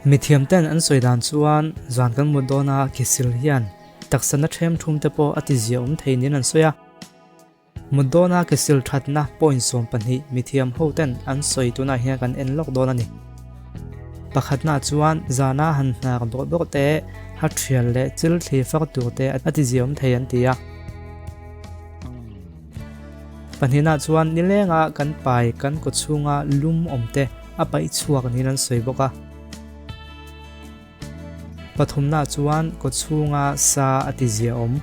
Mithiam ten an sawi dan chuan zan kan mut dawna khisil hian taksa na ṭhem ṭhum te pawh a ti zia awm thei niin an sawi a. Mut dawna khisil ṭhatna point 12 mithiam ho ten an sawi tunah hian kan en lawk dawn a ni. Pakhatna chuan zana han hnar bawrh bawrh te, ha ṭhial leh chil thli far tur te a ti zia awm thei an ti a. Pahnihna chuan nilenga kan pai kan kaw chhunga lum awm te a paih chhuak niin an sawi bawk a. Pathumna chuan kaw chhunga sa a ti zia awm.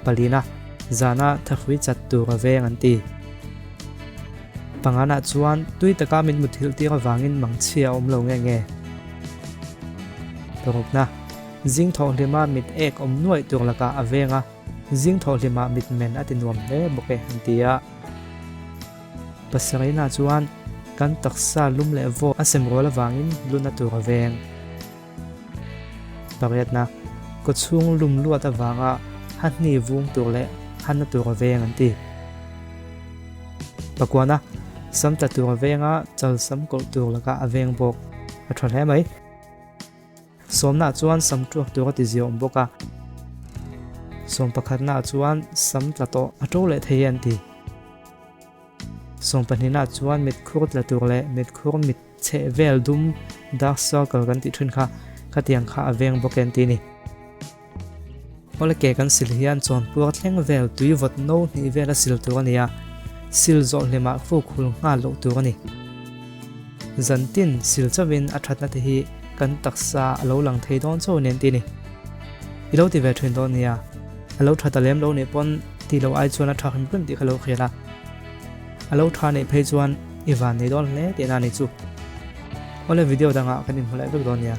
Palina, zana thahrui chat tur a veng an ti. Pangana chuan tui taka min muthilh tir avangin mangchhia a awm lo nge nge. Parukna, zing thawhhlima mit ek awm nuaih tur lakah a veng a. Zing thawhhlimah mitmen a ti nuam hle bawk e, an ti a. Pasarina chuan kan taksa lum leh vawk a sem rual avangin luna tur a veng. Pariatna, Kawchhung lum luat avanga hahni vung tur leh hana tur a veng an ti. Pakuana, Sam tla tur a veng a, chal sam kawlh tur lakah a veng bawk. A tha hle mai. Sawmnaah chuan sam tuak tur a ti zia awm bawk a, sawm pakhatnaah chuan sam tla tawh a to leh thei e an ti. Sawm pahnihnaah chuan mitkhur tla tur leh mitkhur mit chheh vel dum dark circle kan tih thin kha khatiang kha a veng bawk e an ti a ni. Awle ke kan sil hian chawnpuar thleng vel tui vawt no hnih vel a sil tur a ni a, sil zawh hlimah fuk hul nghal loh tur a ni. Zantin sil chauhin a thatna te hi kan taksa a lo lang thei dawn chauh nen ti a ni. I lo ti ve thin dawn nia, a lo tha ta lem lo nih pawn ti lo ai chuan a tha hrim hrim tih kha lo hriat a, a lo tha neih phei chuan i van nei dawn hle tihna a ni chu. Awle video dangah kan inhmu leh vek dawn nia.